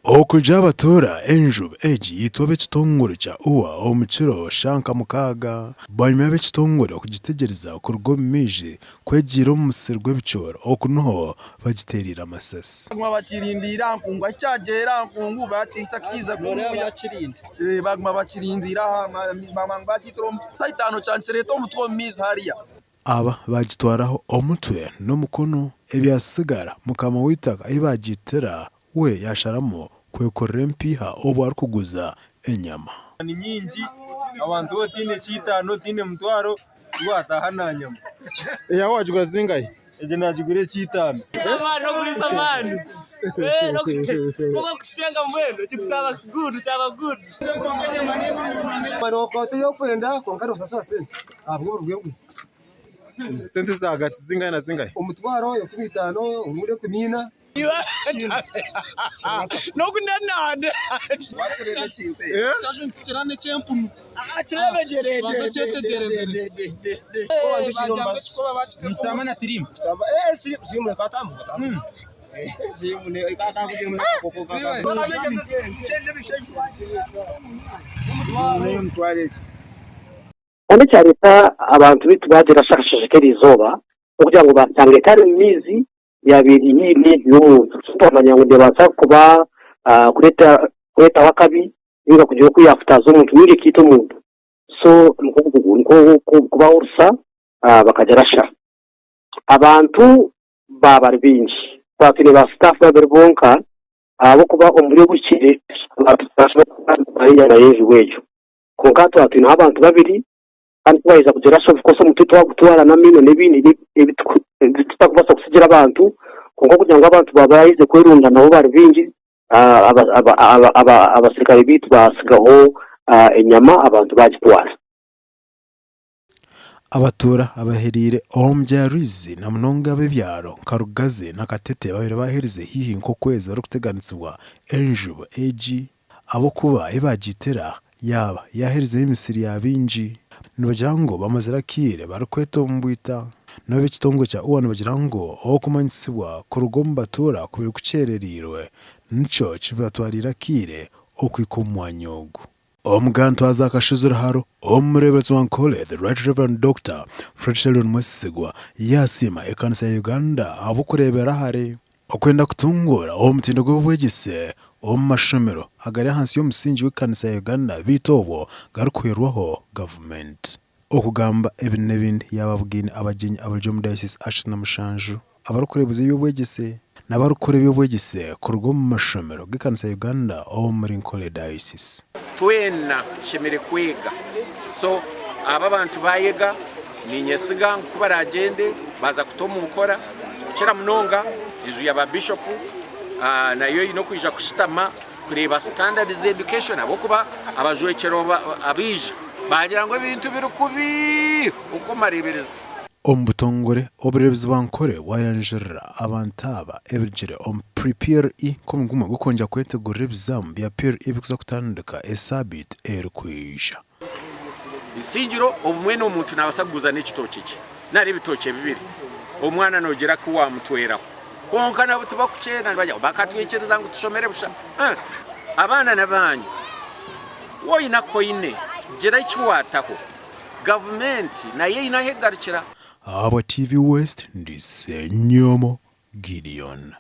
Okugira abatuura enjubu egi yaitwa ab'ekitongore kya UWA omu kiro shaaha nka mukaaga bwanyima y'ab'ekitongore okugitegyereza kuruga omu maizi kwegiira omu musiri gw'ebicoori oku niho bagiteereire amasasi. Baguma bakirindiire aha nkungu, ahi kyagyera aha nkungu bakihisya kukiiza kuruga. Baguma bakirindiire aha bamara ngu bakiitira omu shaaha itaano kyakireeta omutwe omu maizi hariya. Aba baagitwaraho omutwe n'omukono, ebyatsigara mukama w'eitaka ei baagiitira we yaasharamu kwekorera empiiha obu arikuguza enyama. Ni nyingi abantu bo tihaine ky'eitaano tihaine mutwaro tiwataaha na nyama. Eyawe wagigura zingahi? Egyo nagigura eky'eitaano. Sente zahagati zingahi na zingahi? Kandi ekyareeta abantu baitu baagira akasheshe k'eriizooba n'okugira ngu baashanga etari omu maizi yaabaire eri haihi n'enju y'omuntu. So twamanya ngu neebaasa kuba kureeta kureetaho akabi nainga kugira oku yaahutaaza omuntu nainga ekaita omuntu. So nikwo kubahurusa bakagirasha. Abantu baaba bari baingi, twaba twine ba sitaafu babiri bonka ahabw'okuba omu buryo obuhikire titubaasa kutwara enyama y'enjubu egyo. Kwonka twaba twineho abantu babiri kandi ku baaheza kugirasha of course omutwe twagutwara n'amaino n'ebindi ebi tutarikubaasa kutsigira abantu kwonka kugira ngu abantu baaba baaherize kwerunda nabo bari baingi, abaserukare baitu baatsigaho enyama abantu baagitwara. Abatuura abahereire omu bya Rwizi na munonga ab'ebyaro nka Rugazi na Katete babaire baaherize haihi nk'okwezi barikuteganisibwa enjubu egi ahabw'okuba ei baagiitira yaaba yaaherizeho emisiri ya baingi. Nibagira ngu bamazire akaire barikwetomboita. N'obu ekitongore kya UWA nibagira ngu okumanyisibwa kuruga omu batuura kubaire kukyerereirwe nikyo kibatwariire akaire okuhika omu mwanya ogu. Omugantwaza Kashozi Ruharo, Omureeberezi wa Ankole, The Right Rev. Dokita Fred Sheldon Mwesigwa yaasiima ekanisa ya Uganda ahabw'okureebera hare okwenda kutunguura omutindo gw'eby'obwegyese omu mashomero agari ahansi y'omusingi gw'ekanisa ya Uganda beitu obwo garikuhwerwaho gavumenti. Okugamba ebi n'ebindi yaababugaine abagyenyi abari omu dayosiisi 37 abarikureebuza eby'obwegyese n'abarikukora eby'obwegyese kuruga omu mashomero g'ekanisa ya Uganda omuri Nkole Diocese. Twena tushemereire kwega so aba abantu bayega ninyesiga ngu kubaragyende baza kuta omu nkora kukira munonga enju ya ba bishopu nayo eine okwija kushutama kureeba standards z'education ahabw'okuba abajwekyerwa abaija baagira ngu ebintu biri kubi okw'omareeberezi. Omu butongore, obureebezi bwa Nkore bwayanjurira abantu aba ebirugire omu Pre-PLE nk'omuringo gumwe gw'okwongyera kwetegurira ebizaamu bya PLE ebirikuza kutandika esaabiiti erikwija. Isingiro obumwe n'omuntu naabaasa kuguza n'ekitookye kye nari ebitookye bibiri, omwana noogira ku waamutweraho. Kwonka nabo tibakukyenda nibagira ngu bakatwikiriza ngu tushomere busha. Abaana n'abaanyu. Waaba oine aku oine, gira eki waataho. Gavumenti nayo eine ahu egarukira. Ahabwa TV West, ndi Ssenyomo Gideon.